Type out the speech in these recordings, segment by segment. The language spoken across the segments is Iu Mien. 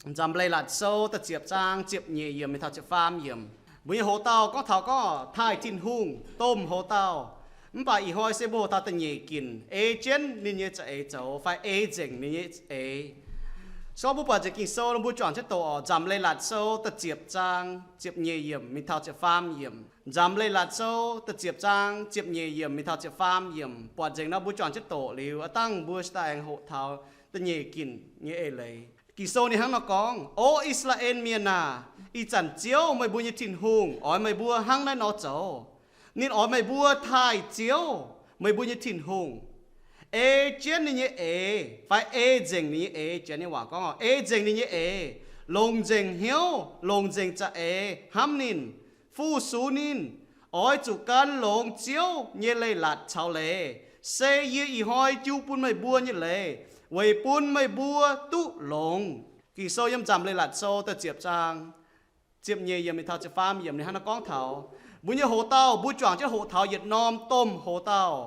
Nzamc Leiz-Latc Sou da'ziepc zaang ziepc nyeic yiemc mingh taux ziepc faam yiemc. Mbuo nyei hoc-dauh gorngv taux gorngv taaih Tin-Hungh domh hoc-dauh. Mv baac ih hnoi se mbuo hoc-dauh da'nyeic ginc ei jienv ninh nyei za'eix zoux fai ei nzengc ninh nyei eix. Se gorngv mbuo buatc nzengc Ging-Sou nor, mbuo juangc jienv doqc oc. Nzamc Leiz-Latc Sou da'ziepc zaang ziepc nyeic yiemc mingh taux ziepc faam yiemc. Nzamc Leiz-Latc Sou da'ziepc zaang ziepc nyeic yiemc mingh taux ziepc faam yiemc. Buatc nzengc nor mbuo juangc jienv doqc liuz, aav dangh mbuo cingx daaih aengx hoqc taux da'nyeic ginc nyei eix leiz. Ging-Sou ninh hnangv nor gorngv, O I^saa^laa^en Mienh aah! Ih zanc Ziouv, meih mbuo nyei Tin-Hungh, oix meih mbuo hnangv naaiv nor zoux. Ninh oix meih mbuo taaih Ziouv, meih mbuo nyei Tin-Hungh, ei jienv ninh nyei eix fai ei nzengc ninh nyei eix. Janx nyei waac gorngv, ei nzengc ninh nyei eix, longc nzengc hnyouv, longc nzengc za'eix hnamv ninh, fu-sux ninh. Oix zuqc gan longx Ziouv nyei leiz-latc caux leiz, se yie ih hnoi jiu bun meih mbuo nyei leiz, weic bun meih mbuo duqv longx. Ging-Sou yiem Nzamc Leiz-Latc Sou da'ziepc zaang ziepc nyeic yiemc mingh taux ziepc faam yiemc ninh hnangv naaiv gorngv taux mbuo nyei hoc-dauh, mbuo juangc jienv hoqc taux yietc norm domh hoc-dauh.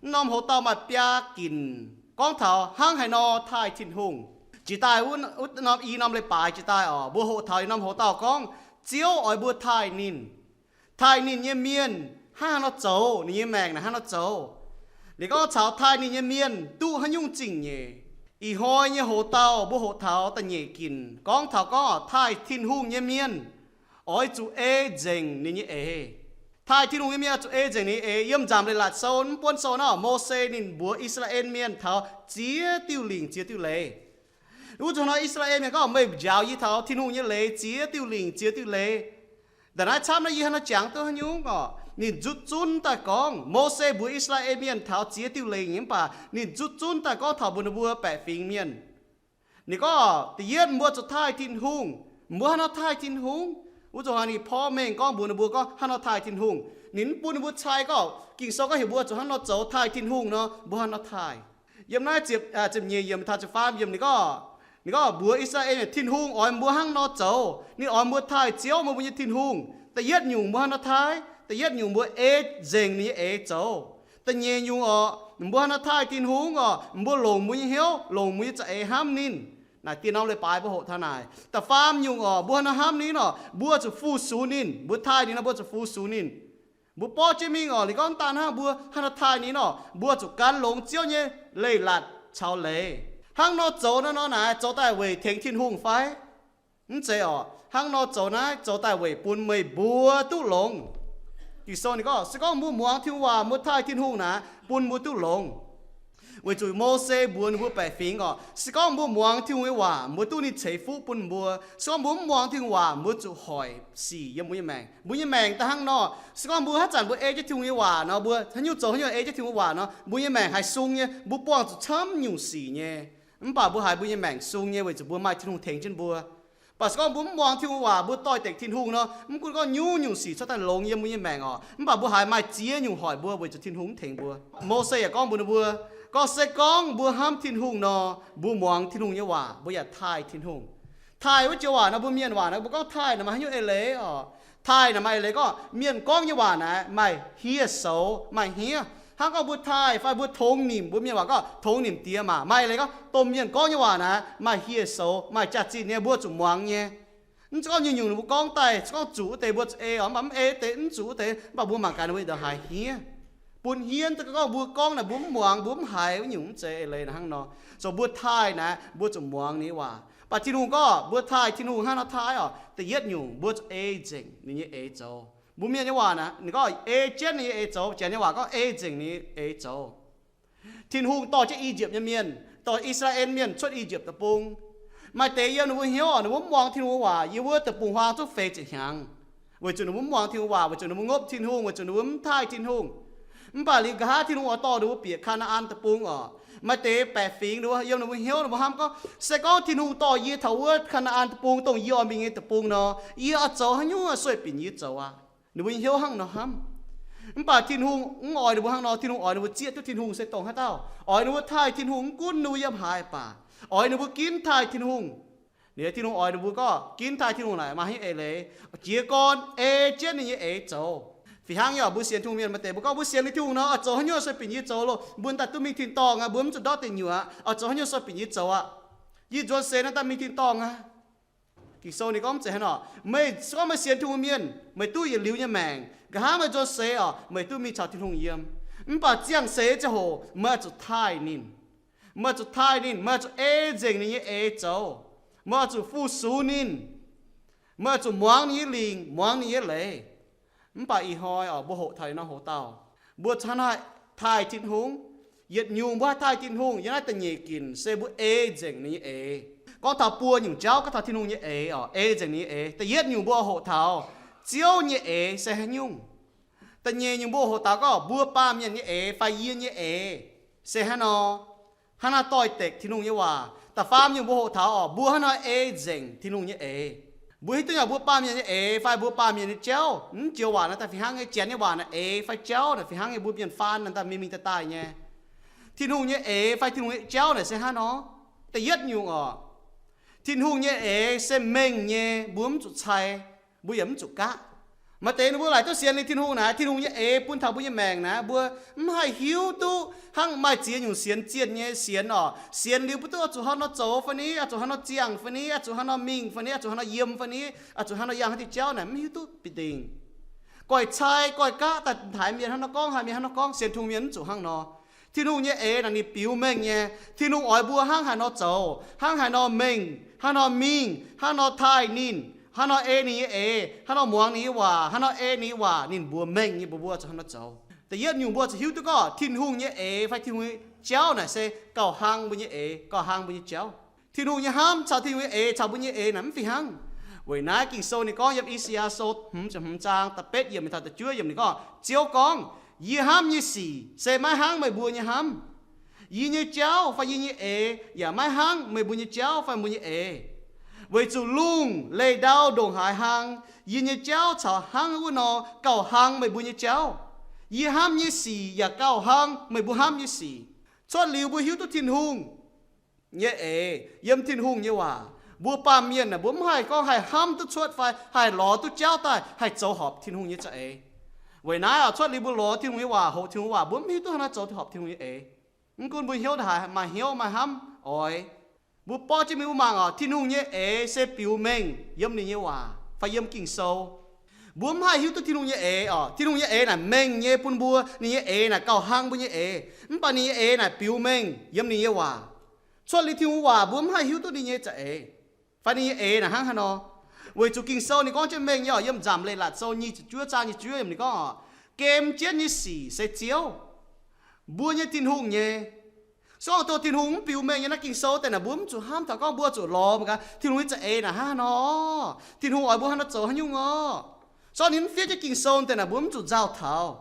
Mv norm hoc-dauh maaih biaa ginc gorngv taux hnangv haaix nor taaih Tin-Hungh. Jiex daaih wuov norm i norm leiz-baaix jiex daaih oc, mbuo hoqc taux yietc norm hoc-dauh gorngv Ziouv oix mbuo taaih ninh. Taaih ninh nyei mienh hnangv haaix nor zoux, ninh nyei maengc naaic hnangv haaix nor zoux. Liuz gorngv caux taaih ninh nyei mienh duqv haaix nyungc zingh nyeic. Ih hnoi nyei hoc-dauh mbuo hoqc taux da'nyeic ginc gorngv taux gorngv taaih Tin-Hungh nyei mienh oix zuqc ei nzengc ninh nyei eix. Taaih Tin-Hungh nyei mienh oix zuqc ei nzengc ninh nyei eix. Yiem Nzamc Leiz-Latc Sou mv buonv sou naaiv, Mose ninh mbuox I^saa^laa^en Mienh taux ziex diuh lingc ziex diuh leiz. Wuov zuqc hnoi I^saa^laa^en Mienh gorngv, meih njaaux yie taux Tin-Hungh nyei leiz ziex diuh lingc ziex diuh leiz. Nda'naaiv camv naaiv yie hnangv nor jangx duqv haaix nyungc oc. Ninh nzutv zunv daaih gorngv, Mose mbuox I^saa^laa^en Mienh taux ziex diuh lingc nyei, mv baac ninh nzutv zunv daaih gorngv taux mbuox ninh mbuo baeqc fingx mienh. Ninh gorngv, da'yietv mbuo zuqc taaih Tin-Hungh. Mbuo hnangv nor taaih Tin-Hungh? Wuov zuqc hnoi ninh porv mengh gorngv mbuox ninh mbuo gorngv hnangv nor taaih Tin-Hungh. Ninh mv bun ninh mbuo cai gorngv Ging-Sou gorngv heuc mbuo zuqc hnangv nor zoux taaih Tin-Hungh nor, mbuo hnangv nor taaih. Yiem naaiv ziepc nyeic yiemc taux ziepc faam yiemc ninh gorngv, ninh gorngv mbuox I^saa^laa^en, Tin-Hungh oix mbuo hnangv nor zoux. Ninh oix mbuo taaih Ziouv, meih mbuo nyei Tin-Hungh. Da'yietv nyungc mbuo hnangv nor taaih, da'yietv nyungc mbuo ei nzengc ninh nyei eix zoux. Da'nyeic nyungc oc, mbuo hnangv nor taaih Tin-Hungh oc, mbuo longc mbuo nyei hnyouv, longc mbuo nyei za'eix hnamv ninh. Naaic dieh norm leiz-baaix mbuo hoqc taux naaic. Da'faam nyungc oc, mbuo hnangv nor hnamv ninh oc, mbuo zuqc fu-sux ninh. Mbuo taaih ninh nor mbuo zuqc fu-sux ninh. Mbuo borqv jienv mingh oc. Liuz gorngv daaih hnangv mbuo hnangv nor taaih ninh oc, mbuo zuqc gan longx Ziouv nyei leiz-latc caux leiz. Hnangv nor zoux naaiv nor naaic zoux daaih weic tengx Tin-Hungh fai? Mv zeiz oc. Hnangv nor zoux naaiv zoux daaih weic bun meih mbuo duqv longx. Ging-Sou ninh gorngv, se gorngv mbuo muangx Tin-Hungh waac, mbuo taaih Tin-Hungh naaic bun mbuo duqv longx. Weic zuqc Mose mbuox ninh mbuo baeqc fingx oc, se gorngv mbuo muangx Tin-Hungh nyei waac, mbuo duqv ninh ceix fuqv bun mbuo. Se gorngv mbuo mv muangx Tin-Hungh waac, mbuo zuqc hoic sic yiem mbuo nyei maengc. Mbuo nyei maengc daaih hnangv nor, se gorngv mbuo haaix zanc mbuo ei jienv Tin-Hungh nyei waac nor, mbuo haaix nyungc zoux haaix nyungc ei jienv Tin-Hungh waac nor, mbuo nyei maengc haiz sung nyei, mbuo buangh zuqc camv nyungc sic nyei. Mv baac mbuo haiz mbuo nyei maengc sung nyei weic zuqc mbuo maaih Tin-Hungh tengx jienv mbuo. Mv baac se gorngv mbuo mv muangx Tin-Hungh waac, mbuo doix-dekc Tin-Hungh nor, mv gunv gorngv nyungc-nyungc sic cuotv daaih longx yiem mbuo nyei maengc oc, mv baac mbuo haiz maaih ziex nyungc hoic mbuo weic zuqc Tin-Hungh mv tengx mbuo. Mose yaac gorngv mbuox ninh mbuo, gorngv se gorngv mbuo hnamv Tin-Hungh nor, mbuo muangx Tin-Hungh nyei waac, mbuo yaac taaih Tin-Hungh. Taaih wuov joux waac nor, mbuo mienh waac nor, mbuo gorngv taaih naaic maaih haaix nyungc eix leiz oc? Taaih naaic maaih eix leiz gorngv mienh gorngv nyei waac naaic maaih hieh soux, maaih hniev. Hnangv gorngv mbuo taaih fai mbuo tongx nimc, mbuo mienh waac gorngv tongx nimc diex maac. Maaih eix leiz gorngv domh mienh gorngv nyei waac naaic maaih hieh soux, maaih jaax-zinh nyei, mbuo zuqc muangx nyei. Mv zeiz gorngv nyungc-nyungc ninh mbuo gorngv daaih, se gorngv zuqc wuov deix mbuo zuqc ei oc, mv baac mv ei deix, mv zuqc wuov deix, mv baac mbuo mangc gaax ninh mbuo ndongc haaix hniev. Bun hniev daaih gorngv mbuo gorngv naaic mbuo mv muangx, mbuo mv haiz wuov nyungc, mv zeiz eix leiz naaic hnangv nor. Zoux mbuo taaih naaic mbuo zuqc muangx ninh nyei waac. Mv baac Tin-Hungh gorngv mbuo taaih Tin-Hungh hnangv nor taaih oc, da'yietv nyungc mbuo zuqc ei nzengc ninh nyei eix zoux. Mbuo mienh nyei waac naaic ninh gorngv ei jienv ninh nyei eix zoux, janx nyei waac gorngv ei nzengc ninh nyei eix zoux. Tin-Hungh dorh jienv I^yipv nyei mienh, dorh I^saa^laa^en Mienh cuotv I^yipv Deic-Bung. Maaih deix yiem ninh mbuo hnyouv oc, ninh mbuo mv muangx Tin-Hungh waac, yiem wuov deic-bung-huaang zuqc feix ziepc hnyangx, weic zuqc ninh mbuo mv muangx Tin-Hungh waac, weic zuqc ninh mbuo ngopv Tin-Hungh, weic zuqc ninh mbuo mv taaih Tin-Hungh. Mv baac liuz nqa'haav Tin-Hungh oix dorh ninh mbuo bieqc Kaa^naa^an Deic-Bung oc, maaih deix baeqc fingx ninh mbuo yiem ninh mbuo hnyouv ninh mbuo hnamv gorngv, se gorngv Tin-Hungh dorh yie taux wuov Kaa^naa^an Deic-Bung, dongh yie oix mingh nyei deic-bung nor, yie oix zoux haaix nyungc sueih binc yie zoux aqv. Ninh mbuo nyei hnyouv hnangv nor hnamv. Mv baac Tin-Hungh mv oix ninh mbuo hnangv nor. Tin-Hungh oix ninh mbuo zieqv duqv Tin-Hungh se dongh haaix dauh. Oix ninh mbuo taaih Tin-Hungh mv gunv ninh mbuo yiem haaix baac, oix ninh mbuo ginv taaih Tin-Hungh. Liuz Tin-Hungh oix ninh mbuo gorngv ginv taaih Tin-Hungh naaic maaih haaix nyungc eix leiz? Jiez gorn ei jienv ninh nyei eix zoux. Fih hnangv nyei oc, mbuo sienx Tin-Hungh mienh maaih deix mbuo gorngv mbuo sienx liuz Tin-Hungh nor, oix zoux haaix nyungc sueih binc yie zoux loh, mbuo daaih duqv mingh tin-dorngh aqv, mbuo mv zuqc ndortv deic nyuoqc, oix zoux haaix nyungc sueih binc yie zoux aqv. Yie nzuonx seix naaiv daaih mingh tin-dorngh aqv. Ging-Sou ninh gorngv mv zeiz hnangv nor. Meih se gorngv meih sienx Tin-Hungh mienh, meih duqv yietc liuz nyei maengc. Nqa'haav meih nzuonx seix orqc, meih duqv mingh caux Tin-Hungh yiem. Mv baac ziangh seix ziangh hoc meih oix zuqc taaih ninh. Meih oix zuqc taaih ninh, meih oix zuqc ei nzengc ninh nyei eix zoux. Meih oix zuqc fu-sux ninh. Meih oix zuqc muangx ninh nyei lingc, muangx ninh nyei leiz. Mv baac ih hnoi orqc, mbuo hoqc taux ih norm hoc-dauh, mbuo hnangv haaix taaih Tin-Hungh? Yietc nyungc mbuo haih taaih Tin-Hungh yiem naaiv da'nyeic ginc se mbuo ei nzengc ninh nyei eix. Gorngv taux buo nyungc jauv, gorngv taux Tin-Hungh nyei eix orqc, ei nzengc ninh nyei eix. Da'yietv nyungc mbuo hoqc taux Ziouv nyei eix se haaix nyungc. Da'nyeic nyungc mbuo hoqc taux gorngv mbuo baamh mienh nyei eix fai yie nyei eix se haaix nor, hnangv naaiv doix-dekc Tin-Hungh nyei waac. Da'faam nyungc mbuo hoqc taux orqc, mbuo hnangv haaix nor ei nzengc Tin-Hungh nyei eix. Mbuo hiuv duqv nyei mbuo baamh mienh nyei eix fai mbuo baamh mienh nyei jauv, mv joux waac naaiv daaih fih hnangv nyei, Janx nyei waac naaic eix fai jauv naaic fih hnangv nyei, mbuo mienh faan naaic daaih mingh mingh daaih daaih nyei. Tin-Hungh nyei eix fai Tin-Hungh nyei jauv naaic se hnangv nor. Da'yietv nyungc orqc, Tin-Hungh nyei eix se mengh nyei, mbuo mv zuqc cai, mbuo yaac mv zuqc gaqv. Maaih deix ninh mbuo laaic duqv sienx liuz Tin-Hungh naaic, Tin-Hungh nyei eix bun taux mbuo nyei maengc naaic, mbuo mv haih hiuv duqv hnangv maaih ziex nyungc sienx zienh nyei sienx orqc. Sienx liuz mbuo duqv oix zuqc hnangv nor zoux fai ni, oix zuqc hnangv nor ziangh fai ni, oix zuqc hnangv nor mingh fai ni, oix zuqc hnangv nor yiem fai ni, oix zuqc hnangv nor yangh haaix diuh jauv naaic mv hiuv duqv bieqc dingc. Goiv cai goiv gaqv daaih haiz mienh hnangv nor gorngv, haiz mienh hnangv nor gorngv, sienx Tin-Hungh mienh mv zuqc hnangv nor. Tin-Hungh nyei eix naaic ninh biux mengh nyei. Tin-Hungh oix mbuo hnangv haaix nor zoux, hnangv haaix nor mengh, hnangv haaix nor mingh, hnangv haaix nor taaih ninh, hnangv haaix nor ei ninh nyei eix, hnangv haaix nor muangx ninh nyei waac, hnangv haaix nor ei ninh nyei waac, ninh mbuox mengh nyei mbuox mbuo zuqc hnangv nor zoux. Da'yietv nyungc mbuo zuqc hiuv duqv gorngv Tin-Hungh nyei eix fai Tin-Hungh nyei jauv naaic se gauh hlang mbuo nyei eix, gauh hlang mbuo nyei jauv. Tin-Hungh nyei hnamv caux Tin-Hungh nyei eix caux mbuo nyei eix naaic mv fih hnangv. Weic naaiv Ging-Sou ninh gorngv yiem I^saa^yaa Sou hmz ziepc hmz zaang da'betv yiemc mingh taux da'juov yiemc ninh gorngv, Ziouv gorngv, Yie hnamv nyei sic se maiv hnangv meih mbuo nyei hnamv. Yie nyei jauv fai yie nyei eix yaac maiv hnangv meih mbuo nyei jauv fai mbuo nyei eix. Weic zuqc lungh leih ndau ndongc haaix hlang, yie nyei jauv caux hnangv wuov nor gauh hlang meih mbuo nyei jauv. Yie hnamv nyei sic yaac gauh hlang meih mbuo hnamv nyei sic. Cuotv liuz mbuo hiuv duqv Tin-Hungh nyei eix yiem Tin-Hungh nyei waac. Mbuo baamh mienh naaic mbuo mv haih gorngv haih hnamv duqv cuotv fai haih lorz duqv jauv daaih haih zoux horpc Tin-Hungh nyei za'eix. Weic naaiv orqc, cuotv liuz mbuo lorz Tin-Hungh nyei waac, hoqc Tin-Hungh waac, mbuo mv hiuv duqv hnangv naaiv zoux horpc Tin-Hungh nyei eix. Mv gunv mbuo hnyouv haaix maaih hnyouv maaih hnamv oix, mbuo borqv jienv mingh mbuo mangc orqc, Tin-Hungh nyei eix se biux mengh yiem ninh nyei waac fai yiem Ging-Sou. Mbuo mv haih hiuv duqv Tin-Hungh nyei eix orqc. Tin-Hungh nyei eix naaic mengh nyei bun mbuo, ninh nyei eix naaic gauh hlang mbuo nyei eix. Mv baac ninh nyei eix naaic biux mengh yiem ninh nyei waac. Cuotv liuz Tin-Hungh waac mbuo mv haih hiuv duqv ninh nyei za'eix fai ninh nyei eix naaic hnangv haaix nor. Weic zuqc Ging-Sou ninh gorngv jienv mengh nyei orqc, yiem Nzamc Leiz-Latc Sou nyic ziepc juov zaang nyic ziepc juov yiemc ninh gorngv orqc, Gem jienv nyei sic se Ziouv, mbuo nyei Tin-Hungh nyei. Se gorngv doh Tin-Hungh mv biux mengh nyei naaiv Ging-Sou deix naaic mbuo mv zuqc hnamv taux gorngv mbuo zuqc lorz mangc gaax Tin-Hungh nyei za'eix naaic hnangv haaix nor, Tin-Hungh oix mbuo hnangv haaix nor zoux haaix nyungc orqc. Se gorngv ninh mv fiev jienv Ging-Sou deix naaic mbuo mv zuqc nzauh taux.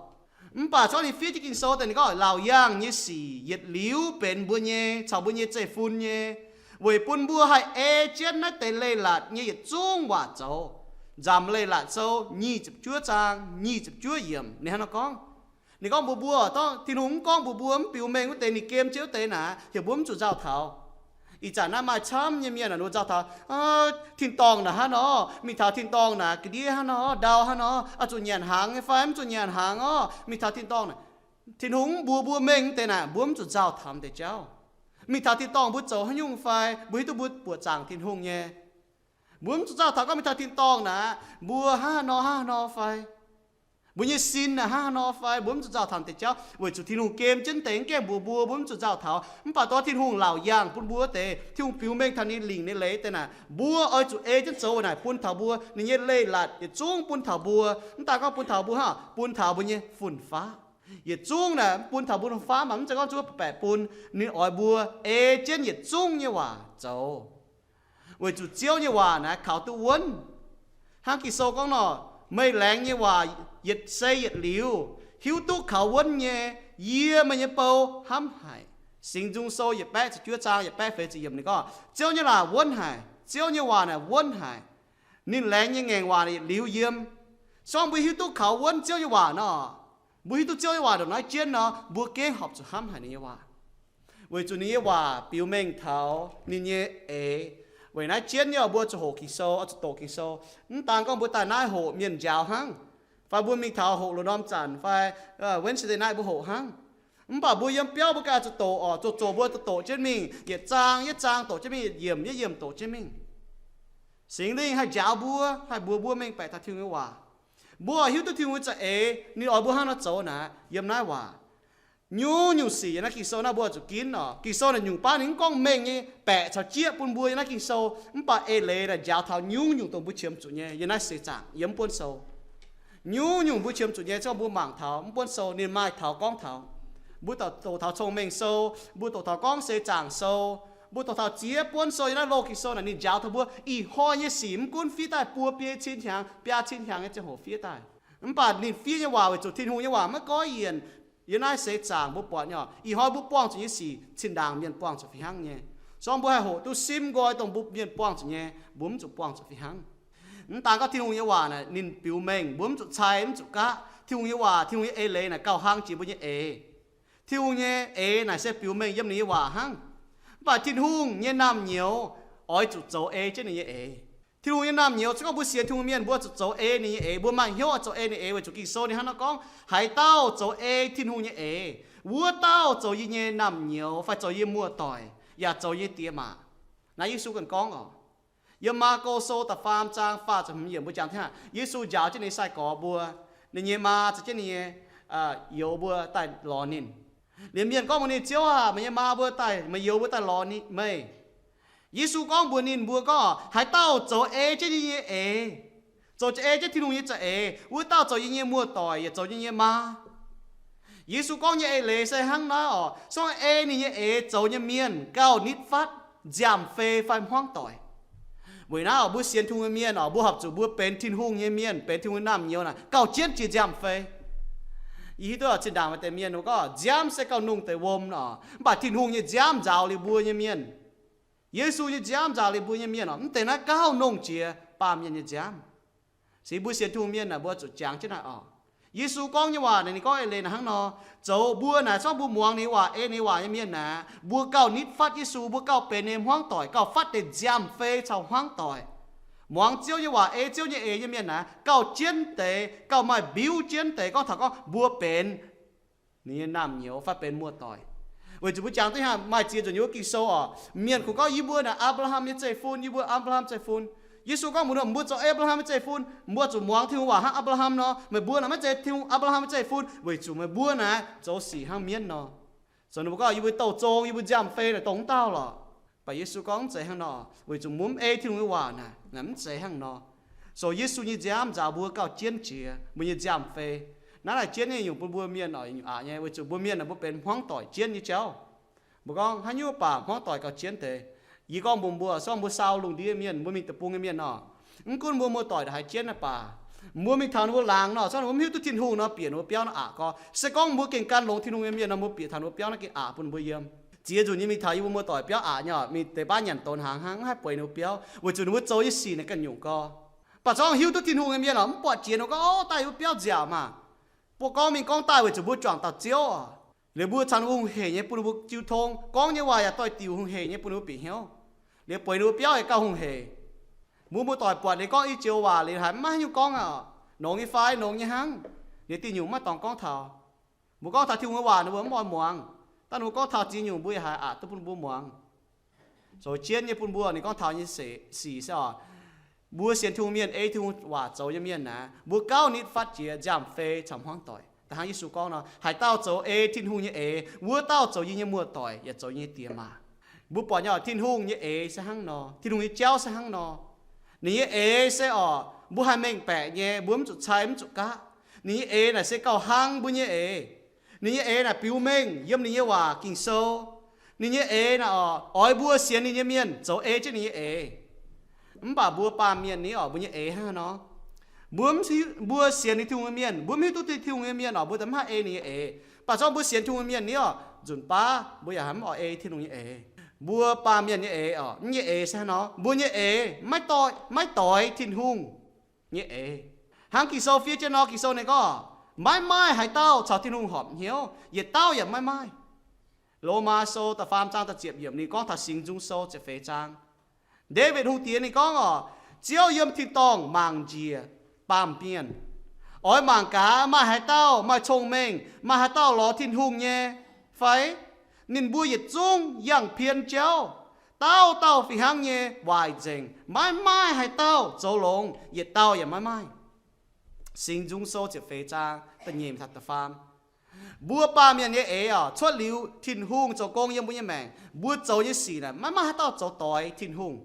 Mv baac se gorngv ninh fiev jienv Ging-Sou deix ninh gorngv laauc yaangh nyei sic yietc liuz benx mbuo nyei caux mbuo nyei zeiv-fun nyei, weic bun mbuo haih ei jienv naaiv deix leiz-latc nyei yietc zungv waac zoux. Nzamc Leiz-Latc Sou nyic ziepc juov zaang nyic ziepc juov yiemc ninh hnangv nor gorngv. Ninh gorngv mbuox mbuo, dorngv Tin-Hungh mv gorngv mbuox mbuo mv biux mengh wuov deix, ninh gem jienv wuov deix naaic, heuc mbuo mv zuqc nzauh taux. Ih zanc naaiv maaih camv nyei mienh nzauh taux, tin-dorngh naaic hnangv nor, mingh taux tin-dorngh naaic ga'ndiev hnangv nor, ndau hnangv nor, oix zuqc nyanc hnaangx nyei fai mv zuqc nyanc hnaangx orqc, mingh taux tin-dorngh naaic. Tin-Hungh mv mbuox mbuo mengh wuov deix naaic, mbuo mv zuqc nzauh taux deix jauv. Mingh taux tin-dorngh mbuo zoux haaix nyungc fai mbuo hiuv duqv mbuo buoqc zaangc Tin-Hungh nyei. Mbuo mv zuqc nzauh taux gorngv mingh taux tin-dorngh naaic, mbuo hnangv haaix nor hnangv haaix nor fai mbuo nyei sin naaic hnangv haaix nor fai, mbuo mv zuqc nzauh taux deix jauv, weic zuqc Tin-Hungh gem jienv deix gaengh mbuox mbuo, mbuo mv zuqc nzauh taux. Mv baac dongh Tin-Hungh laauc yaangh bun mbuo wuov deix, Tin-Hungh biux mengh taux ninh lingc ninh leiz deix naaic, mbuo oix zuqc ei jienv zoux naaic bun taux mbuo, ninh nyei leiz-latc yietc zungv bun taux mbuo. Mv daaih gorngv bun taux mbuo hnangv, bun taux mbuo nyei fun-faqv. Yietc zungv naaic bun taux mbuo fun-faqv, mv zeiz gorngv zuov baeqc bun. Ninh oix mbuo ei jienv yietc zungv nyei waac zoux. Weic zuqc Ziouv nyei waac naaic kaux duqv wuonv. Hnangv Ging-Sou gorngv nor, meih laengz nyei waac yietc sei yietc liuz, hiuv duqv kaux wuonv nyei, yie meih nyei bou hnamv haic. Singx Nzung Sou yietc baeqv ziepc juov zaang yietc baeqv feix ziepc yiemc ninh gorngv, Ziouv nyei waac wuonv haic, Ziouv nyei waac naaic wuonv haic. Ninh laengz nyei ngaengc waac yietc liuz yiem. Se gorngv mbuo hiuv duqv kaux wuonv Ziouv nyei waac nor, mbuo hiuv duqv Ziouv nyei waac ndongc naaiv jienv nor, mbuo gengh horpc zuqc hnamv haic ninh nyei waac. Weic zuqc ninh nyei waac biux mengh taux ninh nyei eix. Weic naaiv jienv nyei mbuo zuqc hoqc Ging-Sou, oix zuqc doqc Ging-Sou. Mv daan gorngv mbuo daaih naaiv hoqc mienh njaaux hnangv, fai mbuo mingh taux hoqc loz norm zanc fai Wednesday night mbuo hoqc hnangv. Mv baac mbuo yiem biauv mbuo ganh zuqc doqc orqc, zoqc zoqc mbuo zuqc doqc jienv mingh, yietc zaang yietc zaang doqc jienv mingh, yietc yiemc yietc yiemc doqc jienv mingh. Singx Lingh haih njaaux mbuo, haih mbuox mbuo mengh baeqc taux Tin-Hungh nyei waac. Mbuo oix hiuv duqv Tin-Hungh nyei za'eix, ninh oix mbuo hnangv nor zoux naaic, yiem naaiv waac. Nyungc-nyungc sic yiem naaiv Ging-Sou naaiv mbuo oix zuqc ginv oc. Ging-Sou naaic nyungc baav ninh mv gorngv mengh nyei baeqc caux jieqv bun mbuo yiem naaiv Ging-Sou, mv baac eix leiz naaic njaaux taux nyungc-nyungc dongh mbuo qiemx zuqc nyei yiem naaiv seix zaangc yiem buonv sou. Nyungc-nyungc mbuo qiemx zuqc nyei, se gorngv mbuo mangc taux mv buonv sou, ninh maaih taux gorngv taux. Mbuo doqc taux Cong-Mengh Sou, mbuo doqc taux Gorngv Seix Zaangc Sou, mbuo doqc taux ziex buonv sou yiem naaiv loz Ging-Sou naaic, ninh njaaux taux mbuo ih hnoi nyei sic mv gunv fiev daaih buo biei cin hnyangx, biaa cin hnyangx nyei ziangh hoc fiev daaih. Mv baac ninh fiev nyei waac weic zuqc Tin-Hungh nyei waac maiv goiv yienc. Yiem naaiv seix zaangc mbuo buatc nyei, ih hnoi mbuo buangh zuqc nyei sic, zinh ndaangc mienh buangh zuqc fih hnangv nyei. Se gorngv mbuo haih hoqc duqv simv nqoi dongh mbuo mienh buangh zuqc nyei, mbuo mv zuqc buangh zuqc fih hnangv. Mv daan gorngv Tin-Hungh nyei waac naaic ninh biux mengh, mbuo mv zuqc cai, mv zuqc gaqv. Tin-Hungh nyei waac, Tin-Hungh nyei eix leiz naaic gauh hlang jiex mbuo nyei eix. Tin-Hungh nyei eix naaic se biux mengh yiem ninh nyei waac hnangv. Mv baac Tin-Hungh nyei naamh nyouz oix zuqc zoux ei jienv ninh nyei eix. Tin-Hungh nyei naamh nyouz, se gorngv mbuo sienx Tin-Hungh mienh, mbuo zuqc zoux ei ninh nyei eix. Mbuo maaih hnyouv oix zoux ei ninh eix weic zuqc Ging-Sou ninh hnangv nor gorngv, haaix dauh zoux ei Tin-Hungh nyei eix, wuov dauh zoux yie nyei naamh nyouz fai zoux yie muoz-doic yaac zoux yie nyei diex maac. Naaiv Yesu ganh gorngv oc. Yiem Maako Sou da'faam zaang faah ziepc hmz yiemc mbuo jangx taux Yesu njaaux jienv ninh nyei sai-gorx mbuo, ninh nyei maa caux jienv ninh nyei youz mbuo daaih lorz ninh. Liemh mienh gorngv mbuox ninh, Ziouv aah, meih nyei maa mbuo daaih, meih youz mbuo daaih lorz meih. Yesu gorngv mbuox ninh mbuo gorngv, haaix dauh zoux ei jienv yie nyei eix, zoux ei jienv Tin-Hungh nyei za'eix, wuov dauh zoux yie nyei muoz-doic yaac zoux yie nyei maa. Yesu gorngv nyei eix leiz se hnangv naaiv oc. Se gorngv ei ninh nyei eix zoux nyei mienh gauh nitv fatv nziaamv-fei fai hmuangv doic. Weic naaiv oc, mbuo sienx Tin-Hungh nyei mienh oc, mbuo horpc zuqc mbuo benx Tin-Hungh nyei mienh, benx Tin-Hungh nyei naamh nyouz naaic gauh jienv jiex nziaamv-fei. Yie hiuv duqv zinh ndaangc maaih deix mienh gorngv nziaamv se gauh nongh deix wuom nor, mv baac Tin-Hungh nyei nziaamv nzaaux liuz mbuo nyei mienh, Yesu nyei nziaamv nzaaux liuz mbuo nyei mienh oc, mv deix naaiv gauh nongh jiex baamh mienh nyei nziaamv. Se mbuo sienx Tin-Hungh mienh naaic, mbuo zuqc jangx jienv naaic oc. Yesu gorngv nyei waac naaic, ninh gorngv eix leiz naaic hnangv nor, zoux mbuo naaic, se gorngv mbuo muangx ninh nyei waac, ei ninh nyei waac nyei mienh naaic, mbuo gauh nitv fatv Yesu, mbuo gauh benx ninh hmuangv doic, gauh fatv deix nziaamv-fei caux hmuangv doic. Muangx Ziouv nyei waac, ei Ziouv nyei eix nyei mienh naaic, gauh jienv deix, gauh maaih mbiuv jienv deix gorngv taux gorngv mbuo benx ninh nyei naamh nyouz fai benx muoz-doic. Weic zuqc mbuo jangx duqv hnangv maaih ziex nzunc yiem wuov Ging-Sou oc, mienh kungx gorngv, yie mbuo naaic Apc^laa^ham nyei zeiv-fun, yie mbuo Apc^laa^ham zeiv-fun. Yesu gorngv mbuox ninh, mbuo zoux Apc^laa^ham nyei zeiv-fun, mbuo zuqc muangx Tin-Hungh waac hnangv Apc^laa^ham nor. Meih mbuo naaic maiv zeiz Tin-Hungh, Apc^laa^ham nyei zeiv-fun, weic zuqc meih mbuo naaic zoux sic hnangv mienv nor. Zoux ninh mbuo gorngv, yie mbuo douh zong, yie mbuo nziaamv-fei naaic dongh wuov dauh lorqc. Mv baac Yesu gorngv mv zeiz hnangv nor, weic zuqc mbuo mv ei Tin-Hungh nyei waac naaic, naaic mv zeiz hnangv nor. So Yesu nyei nziaamv nzaaux mbuo gauh jienv jiex mbuo nyei nziaamv-fei. Naaiv naaic jienv nyei nyungc bun mbuo mienh oix nyungc aqc nyei, weic zuqc mbuo mienh naaic mbuo benx hmuangv doic jienv nyei jauv. Mbuo gorngv, haaix nyungc baac hmuangv doic gauh jienv deix? Yie gorngv mbuox mbuo, se gorngv mbuo saau lungh ndiev mienh, mbuo mingh deic-bung nyei mienh nor, mv gunv mbuo muoz-doic ndongc haaix jienv naaic baac, mbuo mingh taux ninh mbuo laangz nor, se gorngv ninh mbuo mv hiuv duqv Tin-Hungh nor, bieqc ninh mbuo biauv naaiv aqc gorx. Se gorngv mbuo gengh gan longx Tin-Hungh nyei mienh nor, mbuo bieqc taux ninh mbuo biauv naaiv gengh aqc bun mbuo yiem. Ziex nzunc nyei mingh taux yie mbuo muoz-doic biauv aqc nyei oc, mingh deix baav nyanc donx hnaangx hnangv, mv haih bueix ninh mbuo biauv, weic zuqc ninh mbuo zoux nyei sic naaic ganh nyungc gorx. Mv baac se gorngv hiuv duqv Tin-Hungh nyei mienh oc, mv buatc jiex ninh gorngv, Orv, daaih yie mbuo biauv nziaauc maah! Mbuo gorngv mingh gorngv daaih weic zuqc mbuo juangc dauh Ziouv oc. Liuz mbuo caux ninh mbuo hungh heic nyei bun ninh mbuo jiu tong, gorngv nyei waac yaac doix-diuc hungh heic nyei bun ninh mbuo bieqc hnyouv. Liuz bueix ninh mbuo biauv yaac gauh hungh heic. Mbuo muoz-doic buatc ninh gorngv i joux waac liuz haiz mv maaih haaix nyungc gorngv aqv. Nongx nyei fai? Nongx nyei hnangv. Ninh diuh nyungc maiv dorngx gorngv taux. Mbuo gorngv taux Tin-Hungh nyei waac ninh mbuo mv oix muangx. Daaih ninh mbuo gorngv taux ziex nyungc mbuo yaac haiz aqc duqv bun mbuo muangx. Zoux jienv nyei bun mbuo ninh gorngv taux nyei sic se oc, mbuo sienx Tin-Hungh mienh, ei Tin-Hungh waac zoux nyei mienh naaic, mbuo gauh nitv fatv jiex nziaamv-fei caux hmuangv doic. Da'hnangv Yesu gorngv nor, haaix dauh zoux ei Tin-Hungh nyei eix, wuov dauh zoux yie nyei muoz-doic yaac zoux yie nyei diex maac. Mbuo buatc nyei oc, Tin-Hungh nyei eix se hnangv nor, Tin-Hungh nyei jauv se hnangv nor. Ninh nyei eix se oc, mbuo haih mengh baeqc nyei, mbuo mv zuqc cai mv zuqc gaqv. Ninh nyei eix naaic se gauh hlang mbuo nyei eix. Ninh nyei eix naaic biux mengh yiem ninh nyei waac Ging-Sou. Ninh nyei eix naaic oc, oix mbuo sienx ninh nyei mienh zoux ei jienv ninh nyei eix. Mv baac mbuo baamh mienh ni oc, mbuo nyei eix hnangv haaix nor? Mbuo mv hiuv, mbuo sienx ninh Tin-Hungh nyei mienh, mbuo mv hiuv duqv Tin-Hungh nyei mienh oc, mbuo daaih mv haih ei ninh nyei eix. Mv baac se gorngv mbuo sienx Tin-Hungh nyei mienh ni oc, nzunc baav mbuo yaac haiz mv oix ei Tin-Hungh nyei eix. Mbuo baamh mienh nyei eix oc, mv nyei eix se hnangv nor, mbuo nyei eix maiv doix, maiv doix Tin-Hungh nyei eix. Hnangv Ging-Sou fiev jienv nor, Ging-Sou ninh gorngv, maiv maaih haaix dauh caux Tin-Hungh horpc hnyouv, yietc dauh yaac maiv maaih. Lomaa Sou da'faam zaang da'ziepc yiemc ninh gorngv taux Singx Nzung Sou ziepc feix zaang. Ndaawitv Hungh Diex ninh gorngv oc, Ziouv yiem tin-dorngh mangc njiec baamh mienh. Oix mangc gaax maaih haaix dauh maaih cong-mengh, maaih haaix dauh lorz Tin-Hungh nyei fai? Ninh mbuo yietc zungv yangh pien jauv, Dauh dauh fih hnangv nyei waaic nzengc, maiv maaih haaix dauh zoux longx, yietc dauh yaac maiv maaih. Singx Nzung Sou ziepc feix zaang da'nyeic taux da'faam. Mbuo baamh mienh nyei eix oc, cuotv liuz Tin-Hungh zoux gong yiem mbuo nyei maengc, mbuo zoux nyei sic naaic maiv maaih haaix dauh zoux doix Tin-Hungh.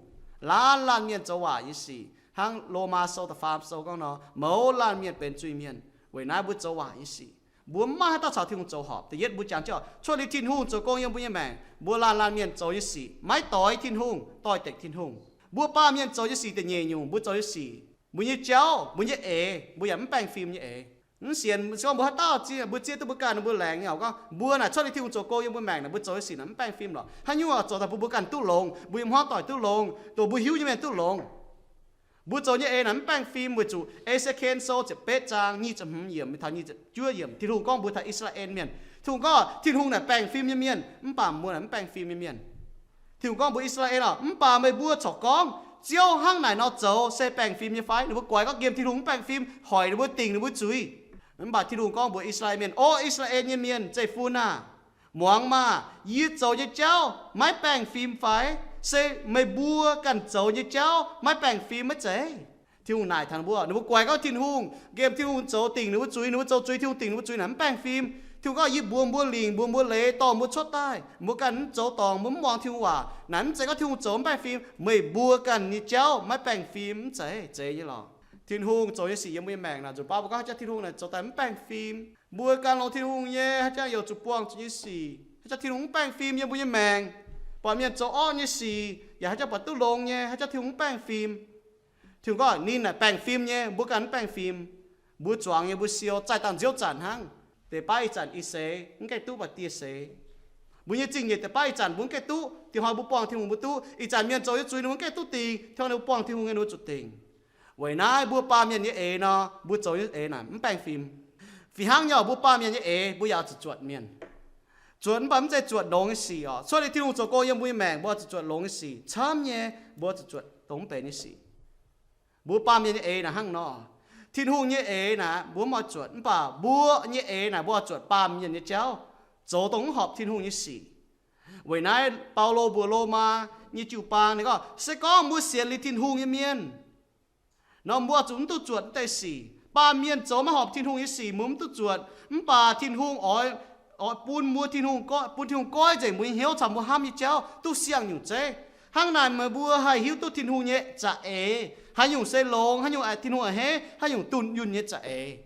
Laanh laanh mienh zoux waaic nyei sic, hnangv Lomaa Sou da'faam sou gorngv nor, mouz laanh mienh benx zuiz-mienh. Weic naaiv mbuo zoux waaic nyei sic, mbuo maiv maaih haaix dauh caux Tin-Hungh zoux horpc. Da'yietv mbuo jangx jienv cuotv liuz Tin-Hungh zoux gong yiem mbuo nyei maengc, mbuo laanh laanh mienh zoux nyei sic maiv doix Tin-Hungh, doix-dekc Tin-Hungh. Mbuo baamh mienh zoux nyei sic da'nyeic nyungc, mbuo zoux nyei sic, mbuo nyei jauv, mbuo nyei eix, mbuo yaac mv baengh fim nyei eix. Mv sienx, se gorngv mbuo haaix dauh zieqv, mbuo zieqv duqv mbuo ganh ninh mbuo laengz nyei oc, gorngv mbuo naaic cuotv liuz Tin-Hungh zoux gong yiem mbuo maengc naaic, mbuo zoux nyei sic naaic mv baengh fim lorqc. Haaix nyungc oix zoux daaih bun mbuo ganh duqv longx, mbuo nyei hmuangv doic duqv longx, dongh mbuo hiuv nyei mienh duqv longx. Mbuo zoux nyei eix naaic mv baengh fim, weic zuqc E^se^ken Sou ziepc betv zaang nyic ziepc hmz yiemc taux nyic ziepc juov yiemc, Tin-Hungh gorngv mbuox taux I^saa^laa^en Mienh, Tin-Hungh gorngv Tin-Hungh naaic baengh fim nyei mienh, mv baac mbuo naaic mv baengh fim nyei mienh. Tin-Hungh gorngv mbuox I^saa^laa^en oc, mv baac meih mbuo corc gorngv, Ziouv hnangv naaic nor zoux se baengh fim nyei fai? Ninh mbuo guaix gorngv nqemh Tin-Hungh mv baengh fim, hoic ninh mbuo, dingc ninh mbuo zuiz. Mv baac Tin-Hungh gorngv mbuox I^saa^laa^en Mienh, O I^saa^laa^en nyei mienh zeiv-fun aah! Muangx maah! Yie zoux nyei jauv maiv baengh fim fai? Se meih mbuo ganh zoux nyei jauv maiv baengh fim maiv zeiz? Tin-Hungh naaic taux ninh mbuo, ninh mbuo guaix gorngv Tin-Hungh, nqemh Tin-Hungh zoux dingc ninh mbuo zuiz, ninh mbuo zoux zuiz Tin-Hungh dingc ninh mbuo zuiz naaic mv baengh fim. Tin-Hungh gorngv, Yie mbuox mbuo lingc, mbuox mbuo leiz, dorh mbuo cuotv daaih, mbuo ganh mv zoux dorngc, mbuo mv muangx Tin-Hungh waac, naaic mv zeiz gorngv Tin-Hungh zoux mv baengh fim, meih mbuo ganh nyei jauv maiv baengh fim mv zeiz? Zeiz nyei lorqc. Tin-Hungh zoux nyei sic yiem mbuo nyei maengc naaic nzunc baav mbuo gorngv haaix jauv Tin-Hungh naaic zoux daaih mv baengh fim. Mbuo ganh longx Tin-Hungh nyei, haaix jauv youc zuqc buangh zuqc nyei sic, haaix jauv Tin-Hungh mv baengh fim yiem mbuo nyei maengc. Buatc mienh zoux orqv nyei sic yaac haaix jauv buatc duqv longx nyei, haaix jauv Tin-Hungh mv baengh fim. Tin-Hungh gorngv ninh naaic baengh fim nyei, mbuo ganh mv baengh fim. Mbuo zuangx nyei, mbuo siou zaih dangh nziouv zanc hnangv. Deix baav ih zanc ih seix mv gaengh duqv, mv baac dieh seix. Mbuo nyei zingh nyeic deix baav ih zanc mbuo mv gaengh duqv, diex hnoi mbuo buangh Tin-Hungh mbuo duqv. Ih zanc mienh zoux nyei zuiz ninh mbuo mv gaengh duqv dingc, hnangv naaic mbuo buangh Tin-Hungh nyei ninh mbuo zuqc dingc. Weic naaiv mbuo baamh mienh nyei eix nor, mbuo zoux nyei eix naaic mv baengh fim. Fih hnangv nyei oc, mbuo baamh mienh nyei eix mbuo yaac oix zuqc zuotc mienh. Zuotc mv baac mv zeiz zuotc longx nyei sic oc. Cuotv liuz Tin-Hungh zoux gong yiem mbuo nyei maengc, mbuo oix zuqc zuotc longx nyei sic. Camv nyei, mbuo oix zuqc zuotc dongh mv benx nyei sic. Mbuo baamh mienh nyei eix naaic hnangv nor. Tin-Hungh nyei eix naaic mbuo mv oix zuotc, mv baac mbuo nyei eix naaic mbuo oix zuotc baamh mienh nyei jauv, zoux dongh mv horpc Tin-Hungh nyei sic. Weic naaiv Baulo mbuox Lomaa nyei jiu-baang ninh gorngv, se gorngv mbuo sienx liuz Tin-Hungh nyei mienh nor, mbuo zuqc mv duqv zuotc mv deix sic. Baamh mienh zoux maiv horpc Tin-Hungh nyei sic mbuo mv duqv zuotc, mv baac Tin-Hungh oix, oix bun mbuo, Tin-Hungh goiv, bun Tin-Hungh goiv nzengc mbuo nyei hnyouv caux mbuo hnamv nyei jauv duqv siang-nyungc zeiv. Hnangv naaic meih mbuo haih hiuv duqv Tin-Hungh nyei za'eix, haaix nyungc se longx, haaix nyungc Tin-Hungh a'hneiv, haaix nyungc dunh yunh nyei za'eix.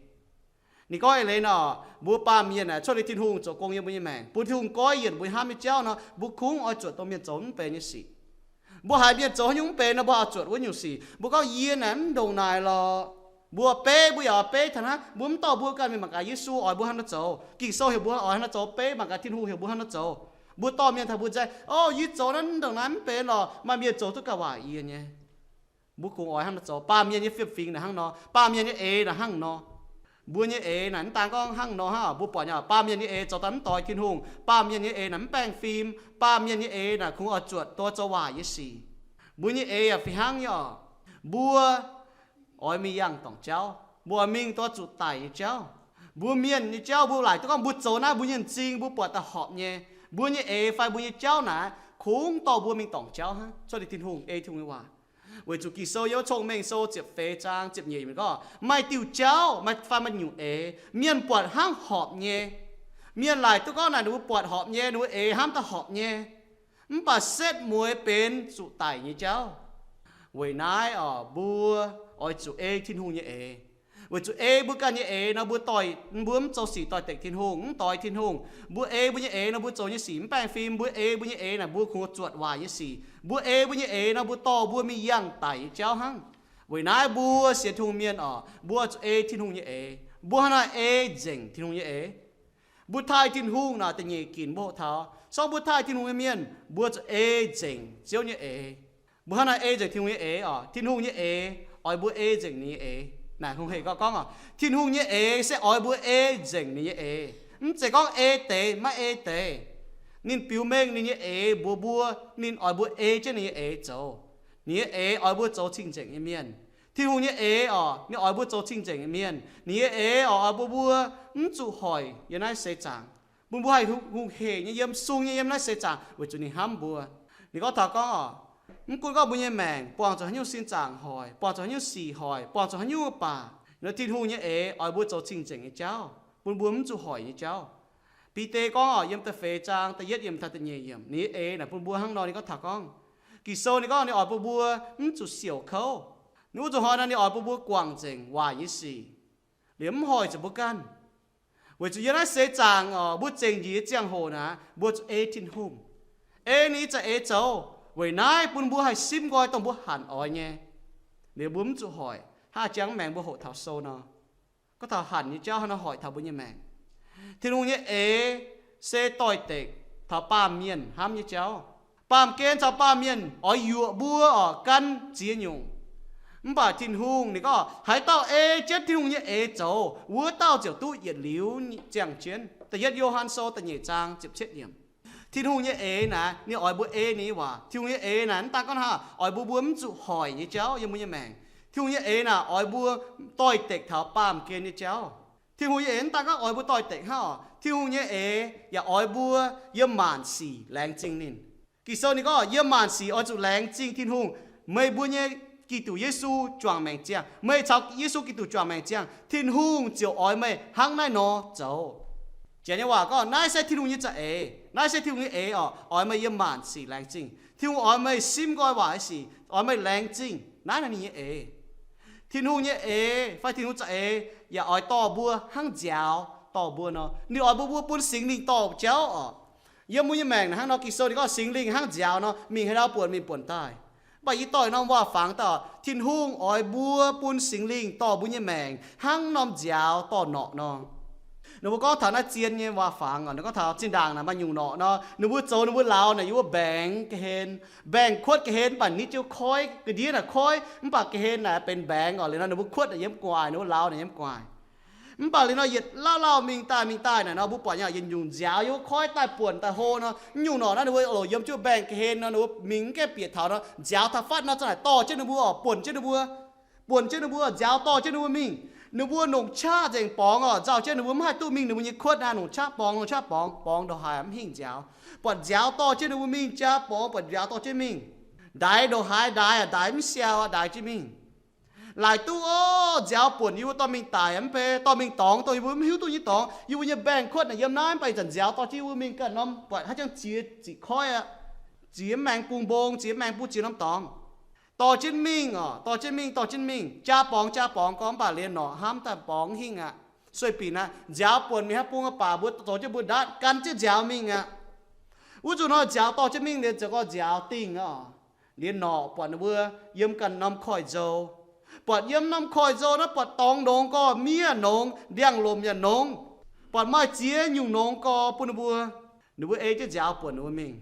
Ninh gorngv eix leiz nor, mbuo baamh mienh aah, cuotv liuz Tin-Hungh zoux gong yiem mbuo nyei maengc, bun Tin-Hungh goiv yienc mbuo nyei hnamv nyei jauv nor, mbuo kungx oix zuotc dongh mienh zoux mv benx nyei sic. Mbuo haiz mienh zoux haaix nyungc mv benx nor, mbuo oix zuotc wuov nyungc sic. Mbuo gorngv, Yie naaic mv ndongc naaic lorqc. Mbuo beiv, mbuo yaac oix beiv taux naaiv. Mbuo mv dorh mbuo ganh mingh mangc gaax Yesu oix mbuo hnangv haaix nor zoux. Ging-Sou heuc mbuo oix hnangv haaix nor zoux, beiv mangc gaax Tin-Hungh heuc mbuo hnangv haaix nor zoux. Mbuo dorh mienh taux mbuo nzengc, O, yie zoux naaiv mv ndongc naaic mv benx lorqc, maaih mienh zoux duqv gauh waaic yie nyei. Mbuo kungx oix hnangv nor zoux. Baamh mienh nyei fiem-fingx naaic hnangv nor, baamh mienh nyei eix naaic hnangv nor. Mbuo nyei eix naaic mv daan gorngv hnangv nor hnangv, mbuo buatc nyei, baamh mienh nyei eix zoux daaih mv doix Tin-Hungh, baamh mienh nyei eix naaic mv baengh fim, baamh mienh nyei eix naaic kungx oix zuotc dongh zoux waaic nyei sic. Mbuo nyei eix yaac fih hnangv nyei oc. Mbuo oix mingh yangh dorngc jauv, mbuo oix mingh dongh zuqc daic nyei jauv. Mbuo mienh nyei jauv mbuo laaic duqv gorngv mbuo zoux naaiv mbuo nyei m'zing mbuo buatc daaih horpc nyei. Mbuo nyei eix fai mbuo nyei jauv naaic kungx dorh mbuo mingh dorngc jauv hnangv, cuotv liuz Tin-Hungh ei Tin-Hungh nyei waac. Weic zuqc Ging-Sou yiem Cong-Mengh Sou ziepc feix zaang ziepc nyeic yiemc gorngv, maaih diuh jauv, maaih, fai maaih nyungc eix, mienh buatc hnangv horpc nyei. Mienh laaic duqv gorngv naaic ninh mbuo buatc horpc nyei, ninh mbuo eix hnamv daaih horpc nyei. Mv baac setv mueiz benx zuqc daic nyei jauv. Weic naaiv oc, mbuo oix zuqc ei Tin-Hungh nyei eix. Weic zuqc ei mbuo ganh nyei eix nor, mbuo doix, mbuo mv zoux sic doix-dekc Tin-Hungh, mv doix Tin-Hungh. Mbuo ei mbuo nyei eix nor, mbuo zoux nyei sic mv baengh fim. Mbuo ei mbuo nyei eix naaic, mbuo kungx zuotc waaic nyei sic. Mbuo ei mbuo nyei eix nor, mbuo dorh mbuo mingh yangh daic nyei jauv hnangv. Weic naaiv mbuo sienx Tin-Hungh mienh oc, mbuo zuqc ei Tin-Hungh nyei eix. Mbuo hnangv naaic ei nzengc Tin-Hungh nyei eix. Mbuo taaih Tin-Hungh naaic da'nyeic ginc mbuo hoqc taux, se gorngv mbuo taaih Tin-Hungh nyei mienh, mbuo zuqc ei nzengc Ziouv nyei eix. Mbuo hnangv naaic ei nzengc Tin-Hungh nyei eix oc. Tin-Hungh nyei eix oix mbuo ei nzengc ninh nyei eix. Naaic hungh hec gorngv, gorngv oc, Tin-Hungh nyei eix se oix mbuo ei nzengc ninh nyei eix. Mv zeiz gorngv ei deix maiv ei deix. Ninh biux mengh ninh nyei eix mbuox mbuo, ninh oix mbuo ei jienv ninh nyei eix zoux. Ninh nyei eix oix mbuo zoux cing-nzengc nyei mienh. Tin-Hungh nyei eix oc, ninh oix mbuo zoux cing-nzengc nyei mienh. Ninh nyei eix oc, oix mbuo, mbuo mv zuqc hoic yiem naaiv seix zaangc, bun mbuo haih hungh hec nyei yiem, sung nyei yiem naaiv seix zaangc, weic zuqc ninh hnamv mbuo. Ninh gorngv taux gorngv oc, mv gunv gorngv mbuo nyei maengc buangh zuqc haaix nyungc sin zaangc hoic, buangh zuqc haaix nyungc sic hoic, buangh zuqc haaix nyungc baac, nor Tin-Hungh nyei eix oix mbuo zoux cing-nzengc nyei jauv, bun mbuo mv zuqc hoic nyei jauv. Bide gorngv oc, yiem da'feix zaang da'yietv yiemc taux da'nyeic yiemc, ninh nyei eix naaic bun mbuo hnangv nor. Ninh gorngv taux gorngv, Ging-Sou ninh gorngv ninh oix bun mbuo mv zuqc siouc kouv. Ninh wuov zuqc hnoi naaic ninh oix bun mbuo guangc nzengc waaic nyei sic, liemh mv hoic zuqc mbuo ganh. Weic zuqc yiem naaiv seix zaangc oc, mbuo zengc njiec nyei ziangh hoc naaic, mbuo zuqc ei Tin-Hungh, ei ninh za'eix zoux. Weic naaiv bun mbuo haih simv nqoi dongh mbuo hanc oix nyei, liemh mbuo mv zuqc hoic, hnangv jangx maengx mbuo hoqc taux sou nor. Gorngv taux hanc nyei jauv hnangv nor hoic taux mbuo nyei maengc. Tin-Hungh nyei eix se doix-dekc taux baamh mienh hnamv nyei jauv. Baamh gen caux baamh mienh oix yuoqc mbuo oc gan ziex nyungc. Mv baac Tin-Hungh ninh gorngv, haaix dauh ei jienv Tin-Hungh nyei eix zoux, wuov dauh ziouc duqv yietc liuz ziangh jienv. Da'yietv Yo^han Sou da'nyeic zaang ziepc cietv yiemc. Tin-Hungh nyei eix naaic ninh oix mbuo ei ninh nyei waac. Tin-Hungh nyei eix naaic mv daan gorngv hnangv oix mbuo mbuo mv zuqc hoic nyei jauv yiem mbuo nyei maengc. Tin-Hungh nyei eix naaic oix mbuo doix-dekc taux baamh gen nyei jauv. Tin-Hungh nyei eix mv daan gorngv oix mbuo doix-dekc hnangv oc. Tin-Hungh nyei eix yaac oix mbuo yiem maanc sic laengz zingh ninh. Ging-Sou ninh gorngv, yiem maanc sic oix zuqc laengz zingh Tin-Hungh. Meih mbuo nyei Giduc Yesu juangc maengc ziangh, meih caux Yesu Giduc juangc maengc ziangh, Tin-Hungh ziouc oix meih hnangv naaiv nor zoux. Janx nyei waac gorngv, naaiv se Tin-Hungh nyei za'eix, naaiv se Tin-Hungh nyei eix oc, oix meih yiem maanc sic laengz zingh. Tin-Hungh oix meih simv nqoi waaic sic, oix meih laengz zingh. Naaiv naaiv ninh nyei eix. Tin-Hungh nyei eix fai Tin-Hungh za'eix yaac oix dorh mbuo hnangv nziaaux dorh mbuo nor. Ninh oix mbuo mbuo bun Singx Lingh dorh jauv oc. Yiem mbuo nyei maengc naaic hnangv nor, Ging-Sou ninh gorngv Singx Lingh hnangv nziaaux nor mingh haaix ndau buonc mingh buonc daaih. Mv baac yie dorh norm waac-fangx daaih, Tin-Hungh oix mbuo bun Singx Lingh dorh mbuo nyei maengc hnangv norm nziaaux dorh norqc nor. Ninh mbuo gorngv taux naaiv zien nyei waac-fangx oc, ninh gorngv taux zinh ndaangc naaic maaih nyungc norqc nor, ninh mbuo zoux ninh mbuo lauz naaic yiem wuov mbaengx ga'hlen, mbaengx kuotv ga'hlen, mv baac nitv jienv koiv, ga'ndiev naaic koiv, mv baac ga'hlen naaic benx mbaengx oc. Liuz nor ninh mbuo kuotv naaic yiem gu'nguaaic, ninh mbuo lauz naaic yiem gu'nguaaic. Mv baac liuz nor yietc lauh lauh mingh daaih mingh daaih naaic nor, mbuo buatc nyei yietc nyungc nziaaux yiem wuov koiv daaih buonc daaih hlo nor, nyungc norqc naaiv ninh mbuo oix yiem jienv mbaengx ga'hlen nor, ninh mbuo mingh mv gaengh bieqc taux nor, nziaaux taux fatv nor, za'naaic dorh jienv ninh mbuo oc, buonc jienv ninh mbuo, buonc jienv ninh mbuo, nziaaux dorh jienv ninh mbuo mingh. Ninh mbuo nongc qaqv nzengc borngz oc, nzauh jienv ninh mbuo mv haih duqv mingh ninh mbuo nyei kuotv naaiv. Nongc qaqv borngz, nongc qaqv borngz, borngz ndongc haaix mv hingh nziaaux. Buatc nziaaux dorh jienv ninh mbuo mingh jaa borngz, buatc nziaaux dorh jienv mingh. Ndaix ndongc haaix ndaix aqv, ndaix mv siau aqv, ndaix jienv mingh. Laaic duqv oc, nziaaux buonc yie mbuo dorh mingh daic mv bei, dorh mingh dorngx dongh yie mbuo mv hiuv duqv nyei dorngx, yie mbuo nyei mbaengx kuotv naaic yiem naaiv, mv baac ih zanc nziaaux dorh jienv yie mbuo mingh ganh norm, buatc haaix jangx ziex ziqc koiv aqv. Ziex maengx bung mbong, ziex maengx bung ziex norm dorngx. Dorh jienv mingh oc, dorh jienv mingh, dorh jienv mingh, jaa borngz, jaa borngz gorngv, mv baac liuz norqc hnamv daaih borngz hingh aqv. Sueih binc aqv, nziaaux buonc mingh haaix bung aqv baac mbuo zoux jienv mbuo ndaatv gan jienv nziaaux mingh aqv. Wuov zuqc nor nziaaux dorh jienv mingh liuz ziouc gorngv nziaaux dingh oc. Liuz norqc buatc ninh mbuo yiem ganh norm koiv-nzou. Buatc yiem norm koiv-nzou naaiv buatc dorngx nongx gorx, miev nongx, ndiangx-lomc yaac nongx. Buatc maaih ziex nyungc nongx gorx bun ninh mbuo. Ninh mbuo ei jienv nziaaux buonc ninh mbuo mingh.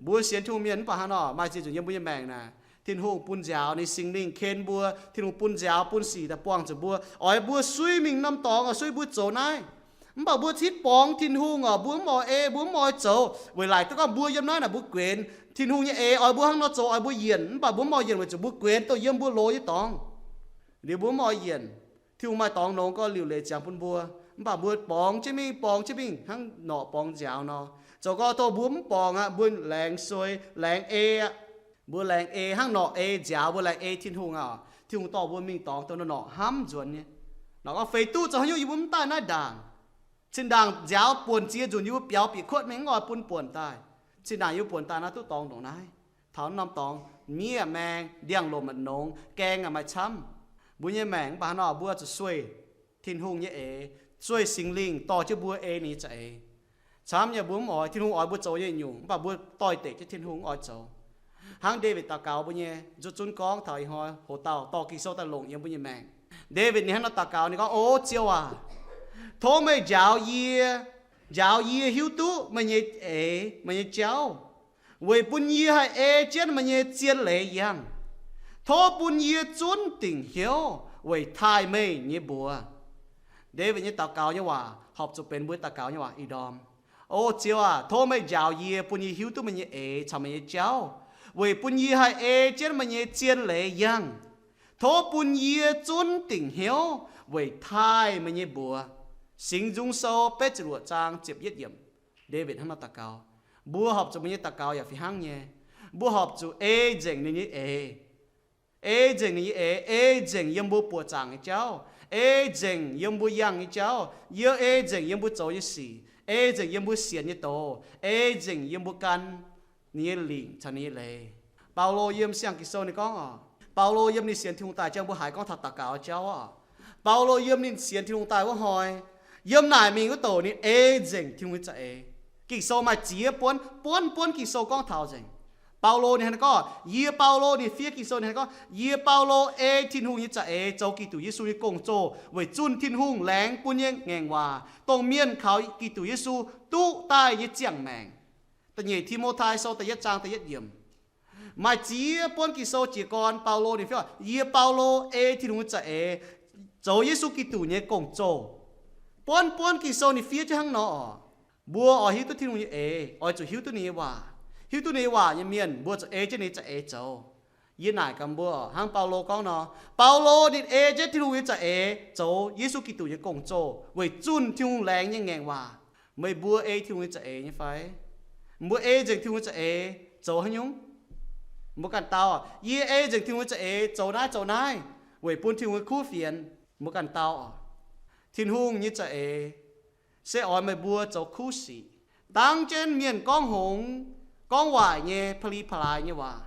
Mbuo sienx Tin-Hungh mienh mv baac hnangv nor, maaih ziex nyungc yiem mbuo nyei maengc naaic, Tin-Hungh bun nziaaux ninh Singx Lingh ken mbuo, Tin-Hungh bun nziaaux bun sic daaih buangh zuqc mbuo, oix mbuo suiv mingh norm dorngx oc, suiv mbuo zoux naaiv. Mv baac mbuo hitv borngz Tin-Hungh oc, mbuo mv oix ei, mbuo mv oix zoux, weic laaic duqv gorngv mbuo yiem naaiv naaic mbuo guenx. Tin-Hungh nyei eix oix mbuo hnangv nor zoux, oix mbuo yienc, mv baac mbuo mv oix yienc weic zuqc mbuo guenx dongh yiem mbuo loz nyei dorngx. Liuz mbuo mv oix yienc. Tin-Hungh maaih dorngx nongx gorx liuc leiz ziangx bun mbuo, mv baac mbuo borngz jienv mingh, borngz jienv mingh hnangv norqc borngz nziaaux nor. Zoux gorx dongh mbuo mv borngz aqv, mbuo laengz suei, laengz ei aqv. Mbuo laengz ei hnangv norqc ei nziaaux, mbuo laengz ei Tin-Hungh aqv. Tin-Hungh dorh mbuo mingh dorngx dongh norqc hnamv nzuonx nyei. Norqc gorngv, feix duqv zoux haaix nyungc yie mbuo mv daaih naaiv ndaangc. Zinh ndaangc nziaaux buonc ziex nzunc yie mbuo biaux bieqc kuotv mingh mv oix bun buonc daaih. Zinh ndaangc yie mbuo buonc daaih naaiv duqv dorngx ndongc naaiv. Taux norm dorngx, miev maeng, ndiangx-lomc nongx, gaeng maaih camv. Mbuo nyei maengc mv baac hnangv nor mbuo zuqc sueih Tin-Hungh nyei eix, sueih Singx Lingh dorh jienv mbuo ei ninh nyei za'eix. Camv nyei mbuo mv oix, Tin-Hungh oix mbuo zoux nyei nyungc, mv baac mbuo doix-dekc jienv Tin-Hungh mv oix zoux. Hnangv Ndaawitv daux gaux mbuo nyei, nzutv zunv gorngv taux ih hnoi hoc dauh dorh Ging-Sou daaih longc yiem mbuo nyei maengc. Ndaawitv ninh hnangv nor daux gaux, ninh gorngv, O Ziouv aac, tov meih njaaux yie, njaaux yie hiuv duqv meih nyei eix, meih nyei jauv, weic bun yie haih ei jienv meih nyei zien leiz yangh. Tov bun yie zunv dingc hnyouv weic taaih meih nyei mbuox. Ndaawitv nyei daux gaux nyei waac horpc zuqc benx mbuo daux gaux nyei waac ih ndorm. O Ziouv aac, tov meih njaaux yie, bun yie hiuv duqv meih nyei eix caux meih nyei jauv, weic bun yie haih ei jienv meih nyei zien leiz yangh. Tov bun yie zunv dingc hnyouv weic taaih meih nyei mbuox. Singx Nzung Sou betv ziepc luoqc zaang ziepc yietv yiemc. Ndaawitv hnangv nor daux gaux. Mbuo horpc zuqc mbuo nyei daux gaux yaac fih hnangv nyei. Mbuo horpc zuqc ei nzengc ninh nyei eix. Ei nzengc ninh nyei eix, ei nzengc yiem mbuo buoqc zaangc nyei jauv, ei nzengc yiem mbuo yangh nyei jauv, yie ei nzengc yiem mbuo zoux nyei sic, ei nzengc yiem mbuo sienx nyei doz, ei nzengc yiem mbuo gan ninh nyei lingc caux ninh nyei leiz. Baulo yiem siang Ging-Sou ninh gorngv oc, Baulo yiem ninh sienx Tin-Hungh daaih, jang mbuo haiz gorngv taux daux gaux jauv oc. Baulo yiem ninh sienx Tin-Hungh daaih wuov hnoi, yiem naaic mingh wuov douc ninh ei nzengc Tin-Hungh nyei za'eix. Ging-Sou maaih ziex buonv, buonv buonv Ging-Sou gorngv taux nzengc. Baulo ninh hnangv naaiv gorngv, yie Baulo, ninh fiev Ging-Sou ninh hnangv gorngv, yie Baulo ei Tin-Hungh nyei za'eix zoux Giduc Yesu nyei gong-zoh weic zunh Tin-Hungh laengz bun nyei ngaengc waac, dongh mienh kaux Giduc Yesu duqv daaih nyei ziangh maengc. Da'nyeic Ti^mo^tai Sou da'yietv zaang da'yietv yiemc. Maaih ziex buonv Ging-Sou jiez gorn Baulo ninh fiev, yie Baulo ei Tin-Hungh nyei za'eix zoux Yesu Giduc nyei gong-zoh. Buonv buonv Ging-Sou ninh fiev jienv hnangv nor oc. Mbuo oix hiuv duqv Tin-Hungh nyei eix, oix zuqc hiuv duqv ninh nyei waac. Hiuv duqv ninh nyei waac nyei mienh, mbuo zuqc ei jienv ninh nyei za'eix zoux. Yie naaic gaax mbuo, hnangv Baulo gorngv nor, Baulo ninh ei jienv Tin-Hungh nyei za'eix zoux Yesu Giduc nyei gong-zoh weic zunh Tin-Hungh laengz nyei ngaengc waac. Meih mbuo ei Tin-Hungh nyei za'eix nyei fai? Mbuo ei nzengc Tin-Hungh nyei za'eix zoux haaix nyungc? Mbuo ganh dau, yie ei nzengc Tin-Hungh nyei za'eix zoux naaiv zoux naaiv weic bun Tin-Hungh nyei kuv fienx. Mbuo ganh dau oc. Tin-Hungh nyei za'eix se oix meih mbuo zoux kuv sic, dangv jienv mienh gorngv hngongx, gorngv waaic nyei, pa'li pa'laaix nyei waac.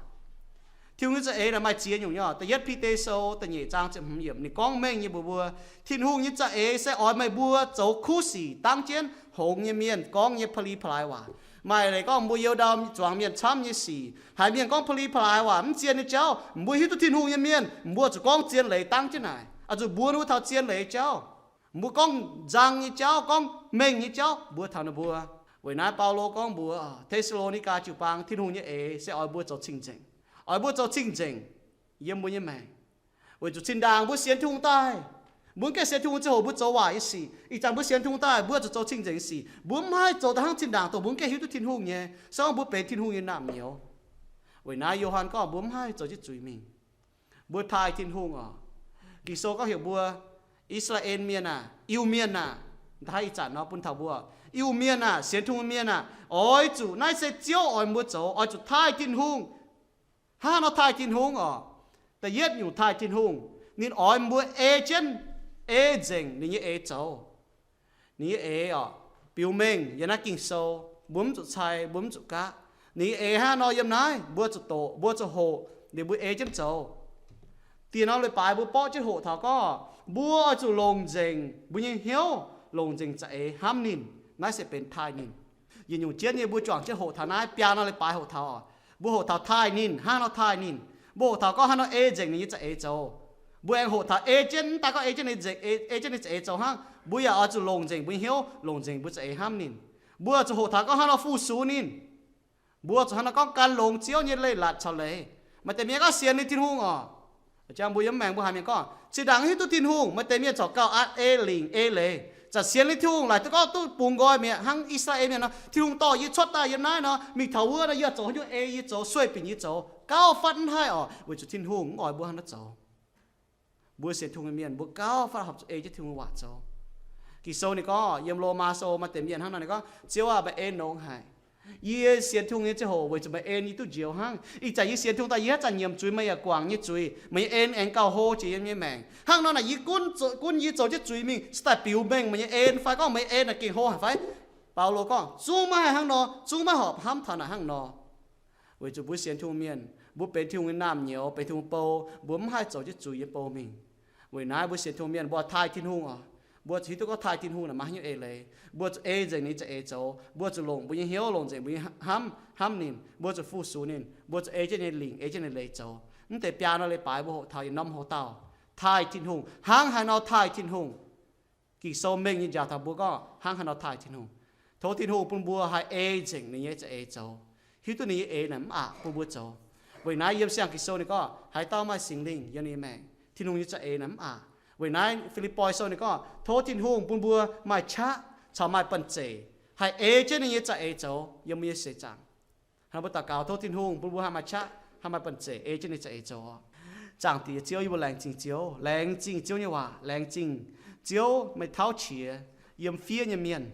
Tin-Hungh nyei za'eix naaic maaih ziex nyungc nyei oc. Da'yietv Bide Sou da'nyeic zaang ziepc hmz yiemc ninh gorngv mengh nyei mbuox mbuo, Tin-Hungh nyei za'eix se oix meih mbuo zoux kuv sic, dangv jienv hngongx nyei mienh gorngv nyei pa'li pa'laaix waac. Maaih leiz gorngv mbuo youz ndau zuangx mienh camv nyei sic, haiz mienh gorngv pa'li pa'laaix waac, mv zien nyei jauv, mbuo hiuv duqv Tin-Hungh nyei mienh, mbuo zuqc gorngv zien leiz dangv jienv naaic. Oix zuqc mbuox ninh mbuo taux zien leiz jauv. Mbuo gorngv nzang nyei jauv, gorngv mengh nyei jauv mbuox taux ninh mbuo. Weic naaiv Baulo gorngv mbuox Te^saa^lo^ni^gaa jiu-baang, Tin-Hungh nyei eix se oix mbuo zoux cing-nzengc. Oix mbuo zoux cing-nzengc yiem mbuo nyei maengc. Weic zuqc zinh ndaangc mbuo sienx Tin-Hungh daaih, mbuo mv gaengh sienx Tin-Hungh ziangh hoc mbuo zoux waaic nyei sic. Ih zanc mbuo sienx Tin-Hungh daaih, mbuo zuqc zoux cing-nzengc sic. Mbuo mv haih zoux daaih hnangv zinh ndaangc dongh mbuo mv gaengh hiuv duqv Tin-Hungh nyei, se gorngv mbuo benx Tin-Hungh nyei naamh nyouz. Weic naaiv Yo^han gorngv mbuo mv haih zoux jienv zuiz mingh. Mbuo taaih Tin-Hungh oc. Ging-Sou gorngv heuc mbuo, I^saa^laa^en Mienh aah, Iu-Mienh aah, ih zanc nor bun taux mbuo, Iu-Mienh aah, sienx Tin-Hungh mienh aah, oix zuqc, naaiv se Ziouv oix mbuo zoux, oix zuqc taaih Tin-Hungh. Hnangv haaix nor taaih Tin-Hungh oc? Da'yietv nyungc taaih Tin-Hungh, ninh oix mbuo ei jienv, ei nzengc ninh nyei eix zoux. Ninh nyei eix oc, biux mengh yiem naaiv Ging-Sou, mbuo mv zuqc cai, mbuo mv zuqc gaqv. Ninh nyei eix hnangv nor yiem naaiv, mbuo zuqc doqc, mbuo zuqc hoqc, ninh mbuo ei jienv zoux. Dieh norm leiz-baaix mbuo borqv jienv hoqc taux gorngv, mbuo oix zuqc longc nzengc mbuo nyei hnyouv, longc nzengc za'eix hnamv ninh. Naaiv se benx taaih ninh. Yietc nyungc jienv nyei mbuo juangc jienv hoqc taux naaiv, biaa norm leiz-baaix hoqc taux oc. Mbuo hoqc taux taaih ninh, hnangv nor taaih ninh. Mbuo hoqc taux gorngv hnangv nor ei nzengc ninh nyei za'eix zoux. Mbuo aengx hoqc taux ei jienv, mv daaih gorngv ei jienv ninh nzengc, ei, ei jienv ninh za'eix zoux hnangv, mbuo yaac oix zuqc longc nzengc mbuo nyei hnyouv, longc nzengc mbuo za'eix hnamv ninh. Mbuo zuqc hoqc taux gorngv hnangv nor fu-sux ninh. Mbuo zuqc hnangv nor gorngv gan longx Ziouv nyei leiz-latc caux leiz. Maaih deix mienh gorngv sienx ninh Tin-Hungh oc. Jang mbuo yiem maengx mbuo haiz mienh gorngv, zinh ndaangc hiuv duqv Tin-Hungh, maaih deix mienh corc gauh aqv ei lingc ei leiz. Zanc sienx ninh Tin-Hungh laaic duqv gorngv duqv bungx nqoi mi'aqv, hnangv I^saa^laa^en mienh nor, Tin-Hungh dorh yie cuotv daaih yiem naaiv nor, mingh taux wuov nor, yie zuqc haaix nyungc ei, yie zoux sueih binc yie zoux. Gauh fatv mv haih oc, weic zuqc Tin-Hungh mv oix mbuo hnangv naaiv zoux. Mbuo sienx Tin-Hungh nyei mienh, mbuo gauh fatv horpc zuqc ei jienv Tin-Hungh waac zoux. Ging-Sou ninh gorngv, yiem Lomaa Sou maaih deix mienh hnangv nor ninh gorngv, Ziouv aah, meih en longx haic. Yie sienx Tin-Hungh nyei ziangh hoc weic zuqc meih en yie duqv njoux hnangv. Ih zanc yie sienx Tin-Hungh daaih, yie haaix zanc nyiemc zuiz, meih yaac guangc nyei zuiz, meih nyei en aengx gauh hlo jiex yiem nyei maengc. Hnangv nor naaic yie gunv, gunv yie zoux jienv zuiz mingh se daaih biux mengh meih nyei en fai gorngv meih en naaic gengh hlo haic fai? Baulo gorngv, zungv maiv haih hnangv nor, zungv maiv horpc hnamv taux naaic hnangv nor. Weic zuqc mbuo sienx Tin-Hungh mienh, mbuo benx Tin-Hungh nyei naamh nyouz, benx Tin-Hungh bou, mbuo mv haih zoux jienv zuiz nyei bou mingh. Weic naaiv mbuo sienx Tin-Hungh mienh, mbuo taaih Tin-Hungh oc. Mbuo zuqc hiuv duqv gorngv taaih Tin-Hungh naaic maaih haaix nyungc eix leiz. Mbuo zuqc ei nzengc ninh za'eix zoux. Mbuo zuqc longc mbuo nyei hnyouv, longc nzengc mbuo nyei hnamv, hnamv ninh. Mbuo zuqc fu-sux ninh. Mbuo zuqc ei jienv ninh lingc, ei jienv ninh leiz zoux. Mv deix biaa norm leiz-baaix mbuo hoqc taux yietc norm hoqc dauh, taaih Tin-Hungh. Hnangv haaix nor taaih Tin-Hungh? Ging-Sou mengh nyei njaaux taux mbuo gorngv hnangv haaix nor taaih Tin-Hungh. Tov Tin-Hungh bun mbuo haih ei nzengc ninh nyei za'eix zoux, hiuv duqv ninh nyei eix naaic mv aqc bun mbuo zoux. Weic naaiv yiem siang Ging-Sou ninh gorngv haaix dauh maaih Singx Lingh yiem ninh nyei maengc, Tin-Hungh nyei za'eix naaic mv aqc. Weic naaiv Fi^lipv^poi Sou ninh gorngv tov Tin-Hungh bun mbuo maaih qaqv caux maaih banh zeic haih ei jienv ninh nyei za'eix zoux yiem mbuo nyei seix zaangc. Hnangv mbuo daux gaux tov Tin-Hungh bun mbuo haih maaih qaqv, haih maaih banh zeic ei jienv ninh za'eix zoux. Zaangc Diex Ziouv, yie mbuo laengz zingh Ziouv, laengz zingh Ziouv nyei waac, laengz zingh Ziouv meih tauv qiex yiem fiev nyei mienh,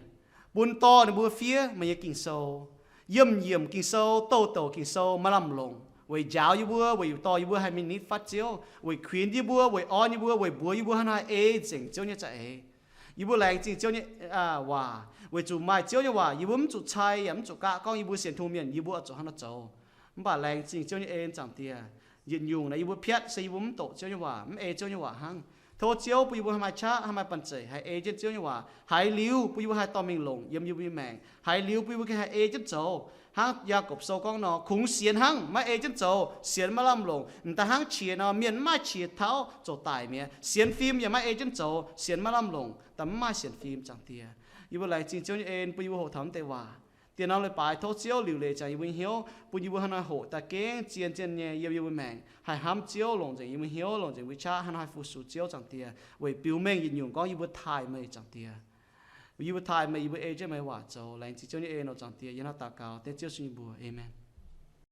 bun dorh ninh mbuo fiev meih nyei Ging-Sou. Yiemh yiemc Ging-Sou, douh douc Ging-Sou, maaih lamh longc weic njaaux yie mbuo, weic dorh yie mbuo haih mingh nitv fatv Ziouv, weic kuinx yie mbuo, weic orn yie mbuo, weic mbuox yie mbuo hnangv haaix ei nzengc Ziouv nyei za'eix. Yie mbuo laengz zingh Ziouv nyei waac, weic zuqc maaih Ziouv nyei waac yie mbuo mv zuqc cai yaac mv zuqc gaqv gorngv yie mbuo sienx Tin-Hungh mienh yie mbuo oix zuqc hnangv naaiv zoux. Mv baac laengz zingh Ziouv nyei en, Zaangc Diex. Yietc nyungc naaiv yie mbuo piatv se yie mbuo mv doqc Ziouv nyei waac, mv ei Ziouv nyei waac hnangv. Tov Ziouv bun yie mbuo haih maaih qaqv, haih maaih banh zeic, haih ei jienv Ziouv nyei waac. Haiz liuz bun yie mbuo haih dorh mingh longc yiem yie mbuo nyei maengc. Haiz liuz bun yie mbuo gengh haih ei jienv zoux. Hnangv Yaagorpc Sou gorngv nor, kungx sienx hnangv, maiv ei jienv zoux, sienx maiv lamh longc. M'daaih hnangv qiex nor, mienh maiv maaih qiex tauv zoux daic mi'aqv. Sienx fim yaac maiv ei jienv zoux, sienx maiv lamh longc, da'mv maaih sienx fim, Zaangc Diex. Yie mbuo laengz zingh Ziouv nyei en bun yie mbuo hoqc taux mv deix waac. Diex norm leiz-baaix tov Ziouv liuc leiz ziangx yie mbuo nyei hnyouv, bun yie mbuo hnangv naaiv hoqc daaih gengh zien-zien nyei yiem yie mbuo maengc, haih hnamv Ziouv, longc nzengc yie mbuo hnyouv, longc nzengc yie mbuo qaqv, hnangv naaiv haih fu-sux Ziouv, Zaangc Diex, weic biux mengh yietc nyungc gorngv yie mbuo taaih meih, Zaangc Diex. Yie mbuo taaih meih, yie mbuo ei jienv meih nyei waac zoux. Laengz zingh Ziouv nyei en oc, Zaangc Diex. Yie hnangv daux gaux dengv Ziouv Yesu nyei mbuox. Aamen.